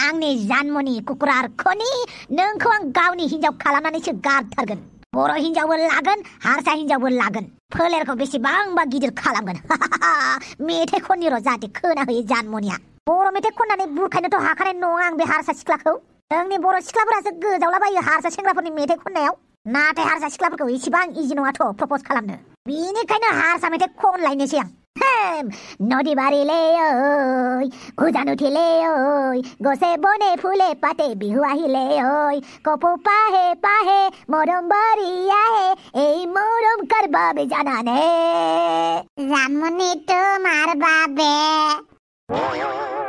आंनि जानमनि कुकुरारखनि नोंखौ आं गावनि हिन्जाव खालामनानैसो गारथारगोन बर' हिन्जावबो लागोन हारसा हिन्जावबो लागोन फोलेरखौ बेसेबांबा गिदिर खालामगोन मेथाइ खननि र' जाहाथे खोनाहोयो जानमनिया बर' मेथाइ खननानै बुरखायनोथ' हाखानाय नङा आं बे हारसा सिख्लाखौ जोंनि बर' सिख्लाफोरासो गोजावलाबायो हारसा सेंग्राफोरनि मेथाइ खननायाव नाथाय हारसा सिख्लाफोरखौ इसेबां इजि नङाथ' प्रप'ज खालामनो बेनिखायनो हारसा मेथाइ खनलायनोसै आं नदी बारिले ओइ उजान उठिले ओइ गसे बने फुले पाते बिहु আহিলে ओइ कपु पाहे पाहे मरम बारी आहे এই মরম কার বাবে জানানে जानमनि তোমার বাবে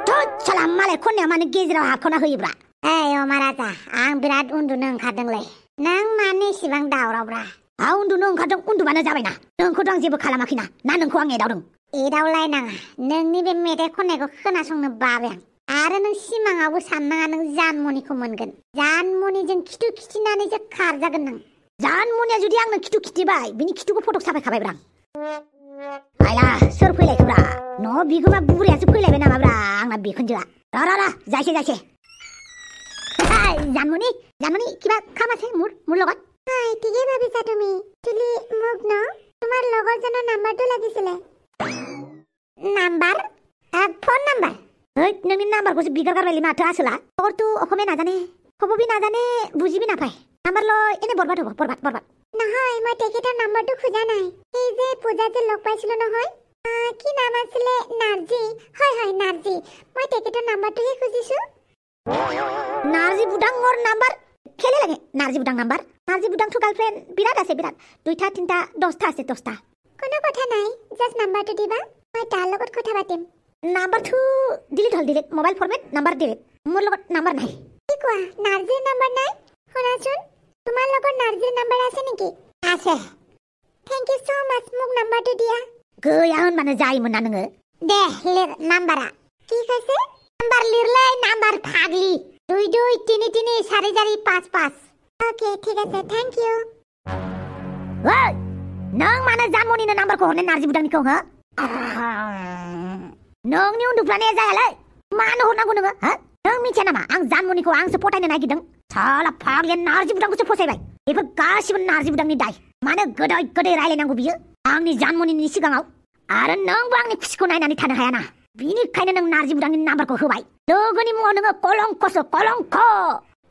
थोद साला मालाय खननाया मानो गेजेराव हाबख'ना होयोब्रा ओइ अमाराजा आं बिराद उन्दुनो ओंखारदोंलै नों मानो इसेबां दावरावब्रा आं उन्दुनो ओंखारदों उन्दुबानो जाबायना नोंखौथ' आं जेबो खालामाखैना ना नोंखौ आं एदावदों एदावलायनाङा नोंनि बे मेथाइ खननायखौ खोनासंनो बाबाय आं आरो नों सिमाङावबो साननाङा नों जानमनिखौ मोनगोन जानमनिजों खिथु खिथिनानैसो खारजागोन नों जानमनिया जुदि आंनो खिथु खिथिबाय बिनि खिथुखौ फटक साफायखाबायब्रा आयला सोर फैलायखोब्रा न' बिगोमा बुरैयासो फैलायबाय नामाब्रा आंना बिखुनजोआ र যাইছে जानमनि কিবা কাম আছে মোৰ লগত ঠিকেই ভাবিছা তুমি তুলি মোক ন তোমাৰ লগৰজনৰ নাম্বাৰটো লাগিছিলে নাম্বাৰ ফোন নাম্বাৰ ओइ नोंनि नाम्बारखौसो बिगारगारबायलै माथो आसोला तोरथ' अखमे नाजाने खबबि नाजाने बुजिबि नापाय नाम्बारल एने बरबाद হ'ব बरबाद নহয় মই তেখেতৰ নাম্বাৰটো খোজা নাই এই যে পূজাতে লগ পাইছিলো নহয় কি নাম আছিলে নাৰ্জি হয় নাৰ্জি মই তেখেতৰ নাম্বাৰটোহে খুজিছো নাৰ্জি বুদাঙৰ নাম্বাৰ খেলে লাগে নাৰ্জি বুদাং নাম্বাৰ নাৰ্জি বুদাংটো গাৰ্লফ্ৰেণ্ড বিৰাট আছে বিৰাট দুইটা তিনটা 10টা আছে 10টা কোনো কথা নাই জাস্ট নাম্বাৰটো দিবা মই তাৰ লগত কথা পাতিম নাম্বাৰটো ডিলিট হল delete mobile format number delete মোৰ লগত নাম্বাৰ নাই কি কোৱা নাৰ্জিৰ নাম্বাৰ নাই শুনাচোন তোমাৰ লগত নাৰ্জিৰ নাম্বাৰ আছে নেকি আছে থ্যাংক ইউ সো মাচ মোক নাম্বাৰটো দিয়া গয়া होनबानो जायोमोन ना नोङो दे लिर नाम्बारा কি কৈছে नाम्बार लिरलै नाम्बार फाग्लि 22334455 ओके ঠিক আছে थैंक यू ओइ नों मानो जानमनिनो नाम्बारखौ हरनाय नार्जि बुदांनिखौ हो नोंनि उन्दुफ्लानाया जायालै मानो हरनांगौ नोङो हो नों मिथिया नामा आं जानमनिखौ आंसो फटायनो नागिरदों साला फाग्लिया नार्जि बुदांखौसो फसायबाय बेफोर गासिबो नार्जि बुदांनि दाय मानो गोदै रायलायनांगौ बियो आंनि जानमनिनि सिगाङाव आरो नोंबो आंनि खुसिखौ नायनानै थानो हायाना बिनिखायनो नों नार्जि बुदांनि नाम्बारखौ होबाय लोगोनि मुङाव नोङो कलंकसो कलंक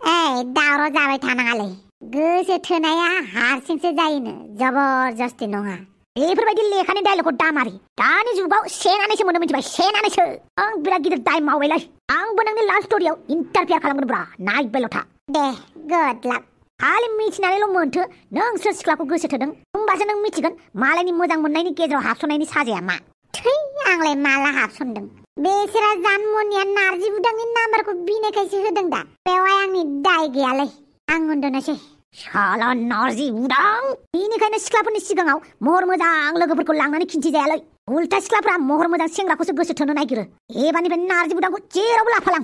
ए दावराव जाबाय थानाङालै गोसो थोनाया हारसिंसो जायोनो जबरदस्ति नङा बेफोरबायदि लेखानि डायलगखौ दामारि दानि जुगाव सेनानैसो मोनो मिथिबाय सेनानैसो आं बिराद गिदिर दाय मावबायलै आंबो नोंनि लाभ स्ट'रियाव इन्टारफियार खालामगोनब्रा नायबायल' था दे गुड लाक खालि मिथिनानैल' मोनथो नों सोर सिख्लाखौ गोसो थोदों होमबासो नों मिथिगोन मालायनि मोजां मोननायनि गेजेराव हाबसननायनि साजाया मा थै आंलाय माला हाबसनदों बेसोरा जानमनिया नार्जि बुदांनि नाम्बारखौ बिनायखायसो होदों दा बेवहाय आंनि दाय गैयालै आं उन्दुनोसै साला नार्जि बुदां बेनिखायनो सिख्लाफोरनि सिगाङाव महर मोजां लोगोफोरखौ लांनानै खिन्थिजायालै उल्टा सिख्लाफोरा महर मोजां सेंग्राखौसो गोसो थोनो नागिरो एबारनिफ्राय नार्जि बुदांखौ जेरावबो लाफालां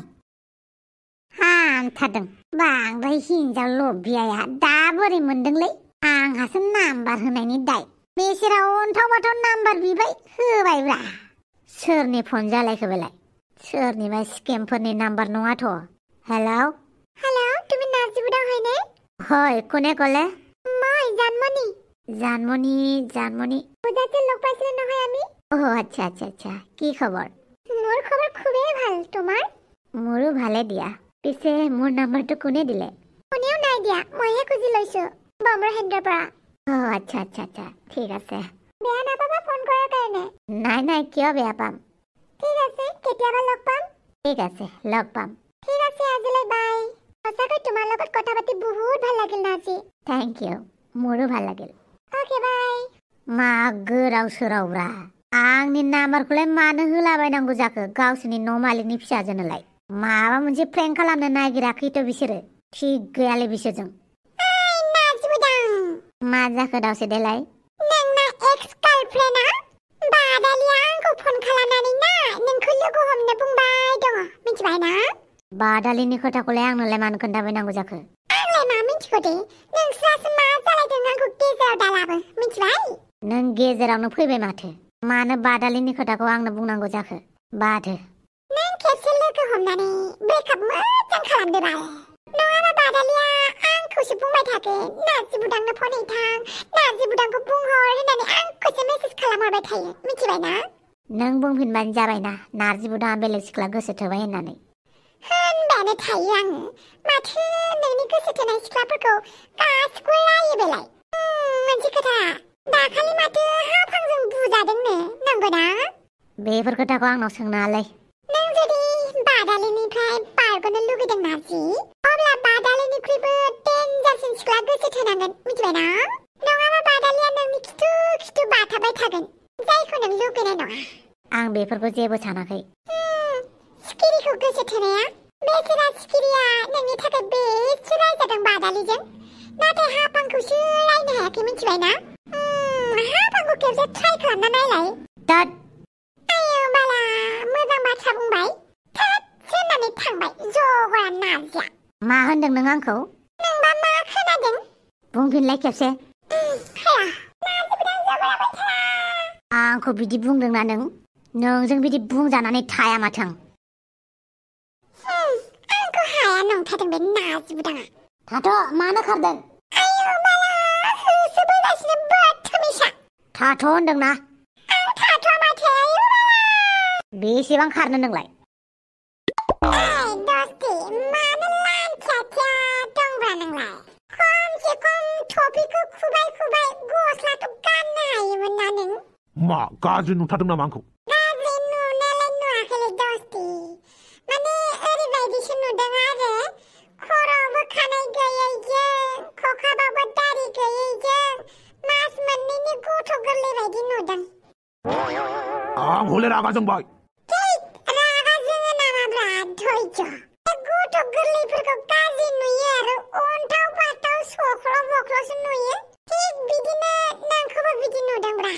हामथारदों बांद्राय हिन्जाव लबियाया दा बोरै मोनदोंलै आंहासो नाम्बार होनायनि दाय बेसोरा अन्थाव बाथाव नाम्बार बिबाय होबायब्रा सोरनि फन जालायखो बेलाय सोरनिबा स्केमफोरनि नाम्बार नङाथ' हेलौ তুমি নাৰ্জि বুদাং হয়নে হয় কোনে ক'লে মই জানমনি পূজাতে লগ পাইছিলে নহয় আমি আচ্ছা কি খবৰ মোৰ খবৰ খুবেই ভাল তোমাৰ মোৰো ভালে দিয়া পিছে মোৰ নাম্বাৰটো কোনে দিলে কোনেও নাই দিয়া মইহে খুজি লৈছো বম্বৰহেণ্ডৰ পৰা আচ্ছা ঠিক আছে বেয়া নাপাবা ফোন কৰাৰ কাৰণে নাই কিয় বেয়া পাম ঠিক আছে কেতিয়াবা লগ পাম ঠিক আছে লগ পাম ঠিক আছে আজিলৈ বাই সঁচাকৈ তোমাৰ লগত কথা পাতি বহুত ভাল লাগিল নাৰ্জি थैंक यू मोरो ভাল লাগিল ओके बाय मा गोराव सोरावब्रा आंनि नाम्बारखौलाय मानो होलाबायनांगौ जाखो गावसोरनि न' मालिकनि फिसाजोनोलाय माबा मोनसे प्रेंक खालामनो नागिराखैथ' बिसोरो थिग गैयालै बिसोरजों नार्जि बुदां मा जाखो दावसे देलाय नोंना एक्स गार्लफ्रेन्डआ बादालिया आंखौ फन खालामनानै ना नोंखौ लोगो हमनो बुंबाय दङ मिथिबाय ना बादालिनि खोथाखौलाय आंनोलाय मानो खोन्थाबायनांगौ जाखो आंलाय मा मिथिगौ दे नोंस्रासो मा जालायदों आंखौ गेजेराव दालाबो मिथिबाय नों गेजेरावनो फैबाय माथो मानो बादालिनि खोथाखौ आंनो बुंनांगौ जाखो बादो नों खेबसे लोगो हमनानै ब्रेकआप मोजां खालामदो बाल नङाबा बादालिया आंखौसो बुंबाय थागोन नार्जि बुदांनो फन हैथां नार्जि बुदांखौ बुंहर होननानै आंखौसो मेसेज खालामहरबाय थायो मिथिबाय ना नों बुंफिनबानो जाबायना नार्जि बुदाङा बेलेग सिख्ला गोसो थोबाय होननानै होनबायानो थायो आङो माथो नोंनि गोसो थोनाय सिख्लाफोरखौ गासिबो रायो बेलाय मोनसे खोथा दाखालि माथो हाफांजों बुजादोंनो नंगौना बेफोर खोथाखौ आंनाव सोंनाङालै नों जुदि बादालिनिफ्राय बारग'नो लुगैदों नार्जि अब्ला बादालिनिख्रुइबो डेन्जारसिन सिख्ला गोसो थोनांगोन मिथिबायना नङाबा बादालिया नोंनि खिथु खिथु बाथाबबाय थागोन जायखौ नों लुगैनाय नङा आं बेफोरखौ जेबो सानाखै सिखिरिखौ गोसो थोनाया बेसेरा सिखिरिया नोंनि थाखाय बेसे रायजादों बादालिजों नाथाय हाफांखौसो रायनो हायाखै मिथिबायना हाफांखौ खेबसे ट्राइ खालामना नायलाय दाद आयौ बाला मोजां बाथ्रा बुंबाय थाद होननानै थांबाय जगरा नार्जिया मा होनदों नों आंखौ नोंबा मा खोनादों बुंफिनलाय खेबसे हाया नार्जि बुदां जगरा बायथारा आंखौ बिदि बुंदोंना नोंजों बिदि बुंजानानै थाया माथो आंखौ हाया नंथारदों बे नार्जि बुदाङा थाथ' मानो खारदों आयौ बाला होसोबोगासिनो बदतमिसा थाथ' होनदोंना आं थाथ'आ माथो आयौ बेसेबां खारनो नोंलाय दस्ति मानो लान्थिया दंब्रा नोंलाय खमसे खम टपिखौ खुबाय गस्लाथ' गाननो हायोमोन ना नों मा गाज्रि नुथारदों नामा आंखौ गाज्रि नुनायालाय नुवाखैलै दस्ति माने ओरैबायदिसो नुदों आरो खर'आवबो खानाय गैयैजों खखाबावबो दारि गैयैजों मास मोननैनि गथ' गोरलै बायदि नुदों आं हले रागा जोंबाय रागा जोङो नामाब्रा धैर्य गथ' गोरलैफोरखौ गाज्रि नुयो आरो अन्थाव बाथाव सख्ल' बख्ल'सो नुयो थिग बिदिनो नोंखौबो बिदि नुदोंब्रा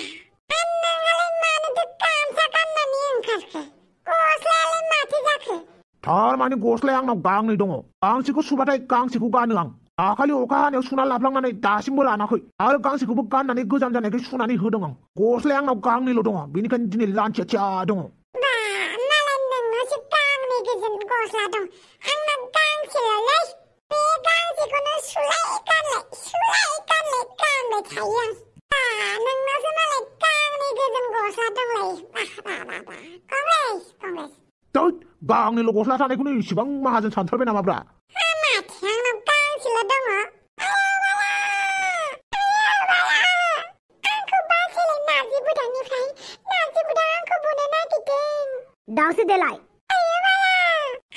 नोंहालाय मानोथो गामसा गाननानै ओंखारखो गस्लायालाय माथो जाखो थारमाने गस्लाया आंनाव गांनै दङ गांसेखौ सुबाथाय गांसेखौ गानो आं दाखालि अखा हानायाव सुना लाफ्लांनानै दासिमबो लानाखै आरो गांसेखौबो गाननानै गोजाम जानायखाय सुनानै होदों आं गस्लाया आंनाव गांनैल' दङ बेनिखायनो दिनै लान्थिया दङ मालाय नोंनावसो गांनै गोजोन गस्ला दं आंना गांसेल'लै बे गांसेखौनो सुलाय गानलाय गानबाय थायो आं नोंनावसो मालाय गांनै गोजोन गस्ला दंलाय कंग्रेस गांनैल' गस्ला थानायखौनो इसिबां माहाजोन सानथारबाय नामाब्रा माथो आंनाव गांसेल' दङ आंखौ बासायलाय नार्जि बुदांनिफ्राय नार्जि बुदां आंखौ बुनो नागिरदों दाउसो देलाय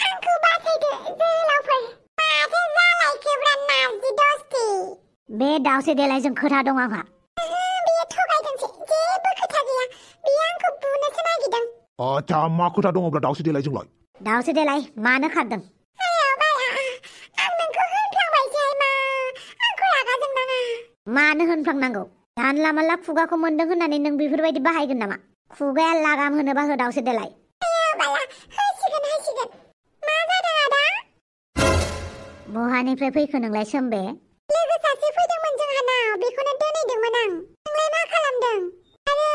आंखौ बासायदो जोहोलावफोर माथो जालायखोब्रा नार्जि दस्ति बे दाउसो देलायजों खोथा दं आंहा बेयो थगायदोंसो जेबो खोथा गैया बेयो आंखौ बुनोसो नागिरदों आच्छा मा खोथा दङब्रा दाउसो देलायजोंलाय दाउसो देलाय मानो खारदों आं नोंखौ होनफ्लांबायसै मा आंखौ रागा जोंनाङा मानो होनफ्लांनांगौ जानला मानला खुगाखौ मोनदों होननानै नों बेफोरबायदि बाहायगोन नामा खुगाया लागाम होनोबा हो दाउसो देलाय होसिगोन मा जादों आदा बहानिफ्राय फैखो नोंलाय सोम्बे लोगो सासे फैदोंमोन जोंहानाव बेखौनो दोनहैदोंमोन आं नोंलाय मा खालामदों आरो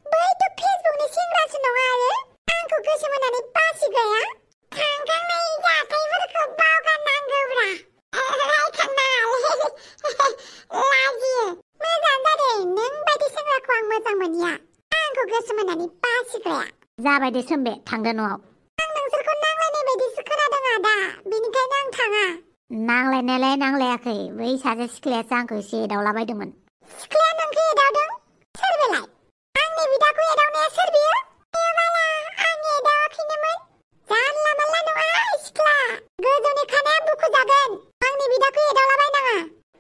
बैथ' फेसबुकनि सेंग्रासो नङा आरो आंखौ गोसो मोननानै बासिग्राया थांखांनाय जाथायफोरखौ बावगारनांगौब्रा लाजियो मोजां जादों नों बायदि सेंग्राखौ आं मोजां मोनिया आंखौ गोसो मोननानै बासिग्राया जाबाय दे सोम्बे थांदो न'आव आं नोंसोरखौ नांलायनाय बायदिसो खोनादों आदा बेनिखायनो आं थाङा नांलायनायालाय नांलायाखै बै सासे सिख्लायासो आंखौ एसे एदावलाबायदोंमोन सिख्लाया नोंखौ एदावदों सोर बेलाय आंनि बिदाखौ एदावनाया सोर बियो आं एदावाखैनोमोन जानला मानला नङा सिख्ला गोजौनि खानाया बुखु जागोन आंनि बिदाखौ एदावलाबायनाङा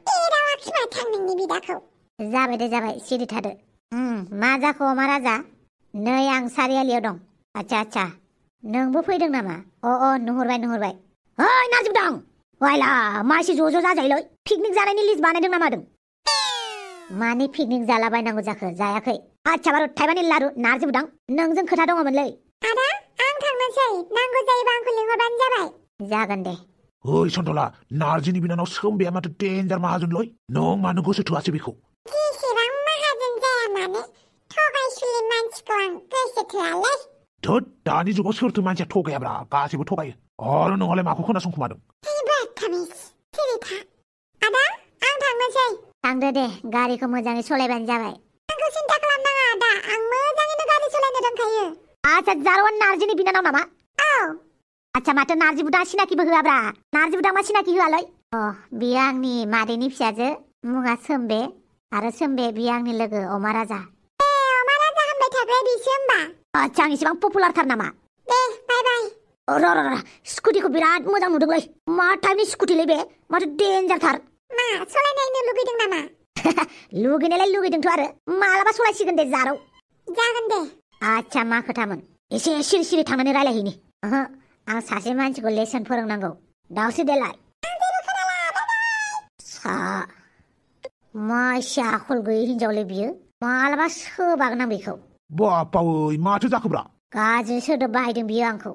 एदावाखै माथो आं नोंनि बिदाखौ जाबाय दे जाबाय सिरि थादो मा जाखो अमा राजा नै आं सारियालियाव दं आच्छा नोंबो फैदों नामा अ नुहुरबाय ओइ नार्जि बुदां वाइला मासि ज' जाजायोलै पिकनिक जानायनि लिस्ट बानायदों ना मादों मानि पिकनिक जालाबायनांगौ जाखो जायाखै आच्छा बारु थाइबानि लारु नार्जि बुदां नोंजों खोथा दङमोनलै आदा आं थांनोसै नांगौ जायोबा आंखौ लिंहरबानो जाबाय जागोन दे ओइ सन्तला नार्जिनि बिनानाव सोम्बेया माथो डेन्जार माहाजोनलै नों मानो गोसो थोआसै बेखौ जेसेबां माहाजोन जाया मानो थगायसुलि मानसिखौ आं गोसो थोआलै धोद दानि जुगाव सोरथो मानसिया थगायाब्रा गासैबो थगायो आरो नोंहालाय माखौ खोनासंखुमादों थामिस सिरि था आदा आं थांनोसै थांदो दे गारिखौ मोजाङै सलायबानो जाबाय आंखौ सिन्था खालामनाङा आदा आं मोजाङैनो गारि सालायनो रोंखायो आच्छा जारौआ नार्जिनि बिनानाव नामा औ आच्छा माथो नार्जि बुदा सिनाकिबो होआब्रा नार्जि बुदा मा सिनाकि होआलै बियो आंनि मादैनि फिसाजो मुङा सोम्बे आरो सोम्बे बियो आंनि लोगो अमा राजा अमा राजा होनबाय थाग्राया बिसो होमबा आच्छा आं इसेबां पपुलारथार नामा दे बाय बाय र स्कुटिखौ बिराद मोजां नुदोंलै मा टाइपनि स्कुटिलै बे माथो डेन्जारथार मा सलायनायनो लुगैदों नामा लुगैनायलाय लुगैदोंथ' आरो मालाबा सलायसिगोन दे जारौ जागोन दे आच्छा मा खोथामोन एसे सिरि सिरि थांनानै रायलायहैनि ओहो आं सासे मानसिखौ लेसन फोरोंनांगौ दावसो देलाय मा एसे आखल गैयै हिनजावलै बियो मालाबा सोबागोन आं बेखौ बापावै माथो जाखोब्रा गाज्रि सोदोब बाहायदों बियो आंखौ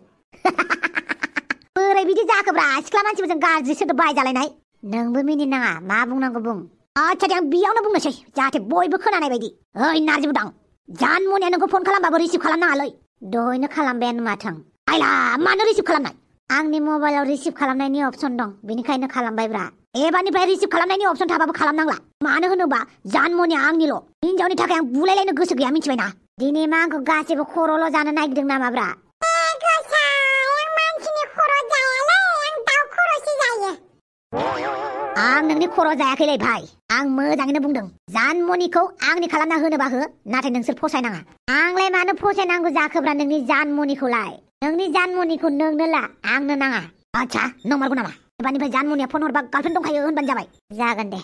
बोरै बिदि जाखोब्रा सिख्ला मानसिफोरजों गाज्रि सोदोब बाहायजालायनाय नोंबो मिनिनाङा मा बुंनांगौ बुं आच्छा दे आं बेयावनो बुंनोसै जाहाथे बयबो खोनानाय बायदि ओइ नार्जि बुदां जानमनिया नोंखौ फन खालामबाबो रिसिभ खालामनाङालै दहायनो खालामबायानो माथों आइला मानो रिसिभ खालामनाय आंनि मबाइलाव रिसिभ खालामनायनि अप्सन दं बेनिखायनो खालामबायब्रा एबारनिफ्राय रिसिभ खालामनायनि अप्सन थाबाबो खालामनांला मानो होनोबा जानमनिया आंनिल' हिनजावनि थाखाय आं बुलायलायनो गोसो गैया मिथिबायना दिनै मा आंखौ गासैबो खर'ल' जानो नागिरदों नामाब्रा आं नोंनि खर' जायाखैलै भाइ आं मोजाङैनो बुंदों जानमनिखौ आंनि खालामना होनोबा हो नाथाय नोंसोर फसायनाङा आंलाय मानो फसायनांगौ जाखोब्रा नोंनि जानमनिखौलाय नोंनि जानमनिखौ नोंनो ला आंनो नाङा आच्छा नंमारगौ नामा एबारनिफ्राय जानमनिया फन हरबा गार्लफ्रेन्ड दंखायो होनबानो जाबाय जागोन दे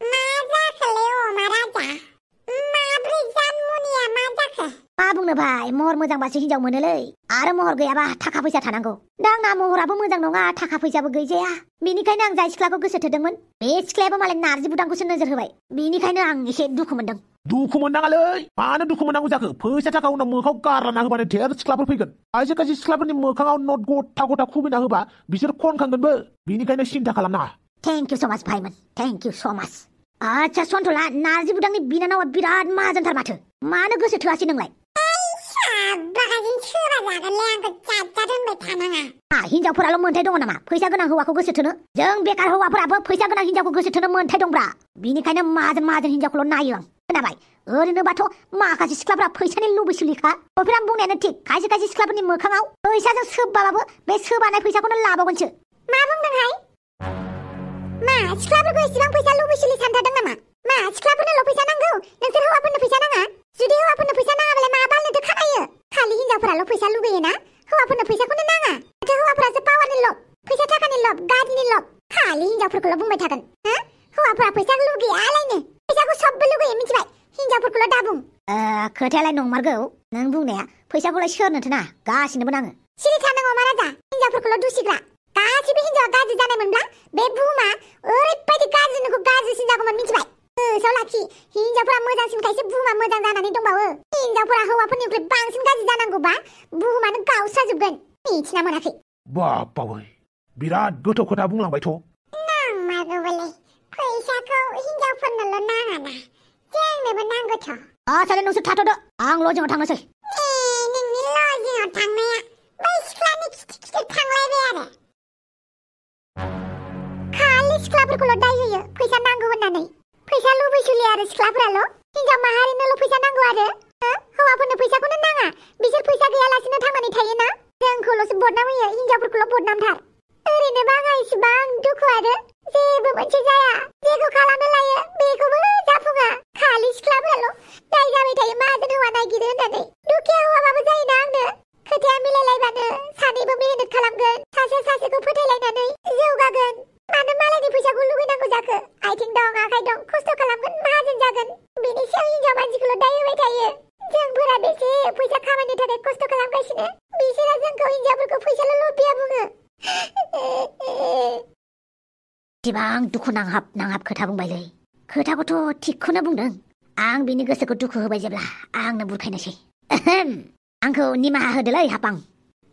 मा जाखोलै अमा राजा माब्रै जानमनिया मा जाखो मा बुंनो भाइ महर मोजांबासो हिनजाव मोनोलै आरो महर गैयाबा थाखा फैसा थानांगौ दा आंना महराबो मोजां नङा थाखा फैसाबो गैजाया बेनिखायनो आं जाय सिख्लाखौ गोसो थोदोंमोन बे सिख्लायाबो मालाय नार्जि बुदांखौसो नोजोर होबाय बेनिखायनो आं एसे दुखु मोनदों दुखु मोननाङालै मानो दुखु मोननांगौ जाखो फैसा थाखा उनाव मोखाङाव गारलाना होबानो ढेर सिख्लाफोर फैगोन आजिखालि सिख्लाफोरनि मोखाङाव नट गथा गथा खुबैना होबा बिसोर खनखांगोनबो बेनिखायनो सिन्था खालामनाङा थेंक इउ स माच भाइमोन थेंक इउ स माच आच्छा सन्थला नार्जि बुदांनि बिनानावा बिराद माहाजोनथार माथो मानो गोसो थोआसै नोंलाय हिनजावफोराल' मोन्थाय दङ नामा फैसा गोनां हौवाखौ गोसो थोनो जों बेकार हौवाफोराबो फैसा गोनां हिनजावखौ गोसो थोनो मोन्थाय दंब्रा बिनिखायनो माहाजोन माहाजोन हिनजावखौल' नायो आं खोनाबाय ओरैनोबाथ' माखासे सिख्लाफ्रा फैसानि लुबैसुलिखा बेफोर आं बुंनायानो थिग खायसे खायसे सिख्लाफोरनि मोखाङाव फैसाजों सोबबाबो बे सोबानाय फैसाखौनो लाबावगोनसो मा बुंदोंहाय मा सिख्लाफोरखौ इसेबां फैसा लुबैसुलि सानथारदों नामा मा सिख्लाफोरनोल' फैसा नांगौ नोंसोर हौवाफोरनो फैसा नाङा जुदि हौवाफोरनो फैसा नाङाबालाय मा बालनोथो खानायो खालि हिनजावफोराल' फैसा लुगैयोना हौवाफोरनो फैसाखौनो नाङा माथो हौवाफोरासो पावारनि लब फैसा थाखानि लब गारिनि लब खालि हिनजावफोरखौल' बुंबाय थागोन हौवाफोरा फैसा लुगैयालायनो फैसाखौ सबबो लुगैयो मिथिबाय हिनजावफोरखौल' दा बुं खोथायालाय नंमारगौ नों बुंनाया फैसाखौलाय सोरनोथो ना गासिनोबो नाङो सिरि थानांगौ मा राजा हिनजावफोरखौल' दुसिग्रा गासिबो हिनजावा गाज्रि जानायमोनब्ला बे बुहुमा ओरैबायदि गाज्रिनिखौ गाज्रिसिन जागौमोन मिथिबाय गोसोआव लाखि हिनजावफोरा मोजांसिनखायसो बुहुमा मोजां जानानै दंबावो हिनजावफोरा हौवाफोरनिख्रुइ बांसिन गाज्रि जानांगौबा बुहुमानो गावस्राजोबगोन मिथिना मोनाखै बापावै बिराद गोथौ खोथा बुंलांबायथ' नांमारगौबोलै फैसाखौ हिनजावफोरनोल' नाङाना जोंनोबो नांगौथ' आच्छा नोंसोर थाथ'दो आं लजिङाव थांनोसै नोंनि लजिङाव थांनाया बै सिख्लानि खिथु थांलायबाय आरो खालि सिख्लाफोरखौल' दाय होयो फैसा नांगौ होननानै फैसा लुबैसुलि आरो सिख्लाफोराल' हिनजाव माहारिनोल' फैसा नांगौ आरो हौवाफोरनो फैसाखौनो नाङा बिसोर फैसा गैयालासिनो थांनानै थायोना जोंखौल'सो बदनाम होयो हिनजावफोरखौल' बदनामथार ओरैनोबा आंहा इसेबां दुखु आरो जेबो मोनसे जाया जेखौ खालामनो लायो बेखौबो जाफुङा खालि सिख्लाफोराल' दाय जाबाय थायो माहाजोन हौवा नागिरो होननानै दुखिया हौवाबाबो जायोना आंनो खोथाया मिलायलायबानो सानैबो मेहनत खालामगोन सासे सासेखौ फोथायलायनानै जौगागोन मानो मालायनि फैसाखौ लुगैनांगौ जाखो आथिं दं आखाइ दं खस्थ' खालामगोन माहाजोन जागोन बेनि सायाव हिनजाव मानसिखौल' दाय होबाय थायो जोंफोरा बेसे फैसा खामायनो थाखाय खस्थ' खालामगासिनो बिसोरा जोंखौ हिनजावफोरखौ फैसाल' लुबैया बुङो एसेबां दुखु नांहाब खोथा बुंबायलै खोथाखौथ' थिगखौनो बुंदों आं बिनि गोसोखौ दुखु होबाय जेब्ला आंनो बुरखायनोसै आंखौ निमाहा होदोलै हापां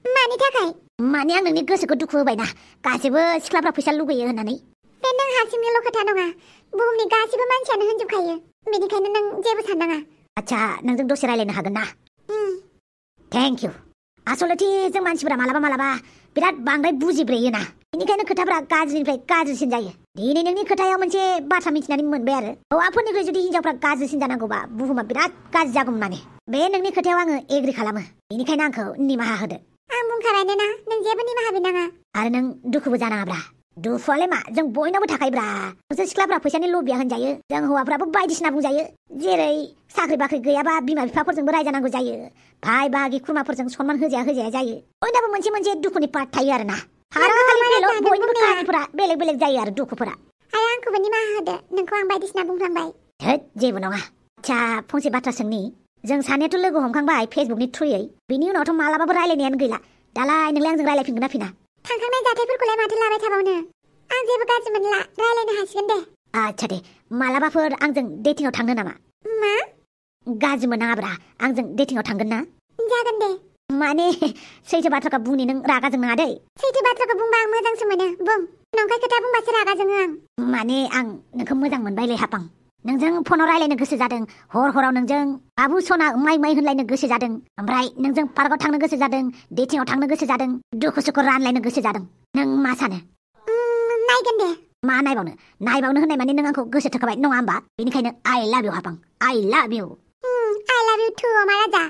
मानि थाखाय माने आं नोंनि गोसोखौ दुखु होबायना गासैबो सिख्लाफ्रा फैसा लुगैयो होननानै बे नों हारसिंनिल' खोथा नङा बुहुमनि गासैबो मानसियानो होनजोबखायो बेनिखायनो नों जेबो साननाङा आच्छा नोंजों दसे रायलायनो हागोन ना थेंक इउ आसलथे जों मानसिफोरा मालाबा बिराद बांद्राय बुजिब्रेयोना बेनिखायनो खोथाफोरा गाज्रिनिफ्राय गाज्रिसिन जायो दिनै नोंनि खोथायाव मोनसे बाथ्रा मिथिनानै मोनबाय आरो हौवाफोरनिख्रुइ जुदि हिनजावफ्रा गाज्रिसिन जानांगौबा बुहुमा बिराद गाज्रि जागौमोन माने बे नोंनि खोथायाव आङो एग्रि खालामो बेनिखायनो आंखौ निमाहा होदो आं बुंखाबायनो ना नों जेबो निमाहा बिनाङा आरो नों दुखुबो जानाङाब्रा दुखुआलाय मा जों बयनावबो थाखायोब्रा नोंसोर सिख्लाफ्रा फैसानि लबिया होनजायो जों हौवाफ्राबो बायदिसिना बुंजायो जेरै साख्रि बाख्रि गैयाबा बिमा बिफाफोरजोंबो रायजानांगौ जायो भाइ बाहागि खुरमाफोरजों सनमान होजाया जायो बयनाबो मोनसे दुखुनि पार्ट थायो आरोना बयनिबो काहानिफोरा बेलेग बेलेग जायो आरो दुखुफोरा आरो आंखौबो निमाहा होदो नोंखौ आं बायदिसिना बुंफ्लांबाय धोद जेबो नङा आच्छा फंसे बाथ्रा सोंनि जों सानैयाथ' लोगो हमखांबाय फेसबुकनि थ्रुयै बिनि उनावथ' मालाबाबो रायलायनायानो गैला दालाय नोंलाय आंजों रायलायफिनगोन ना फिना थांखांनाय जाथायफोरखौलाय माथो लाबाय थाबावनो आं जेबो गाज्रि मोनला रायलायनो हासिगोन दे आच्छा दे मालाबाफोर आंजों डेटिंआव थांनो नामा मा गाज्रि मोनाङाब्रा आंजों डेटिंआव थांगोन ना जागोन दे माने सैथो बाथ्राखौ बुंनि नों रागा जोंनाङा दै सैथो बाथ्राखौ बुंबा आं मोजांसो मोनो बुं नंखाय खोथा बुंबासो रागा जोङो आं माने आं नोंखौ मोजां मोनबायलै हापां नोंजों फनाव रायलायनो गोसो जादों हराव नोंजों बाबु सना माइ होनलायनो गोसो जादों ओमफ्राय नोंजों पार्कआव थांनो गोसो जादों डेटिंआव थांनो गोसो जादों दुखु सुखु रानलायनो गोसो जादों नों मा सानो नायगोन दे मा नायबावनो होननाय माने नों आंखौ गोसो थोखाबाय नङा होमबा बेनिखायनो आइ लाभ इउ हापां आइ लाभ U I love you too, my राजा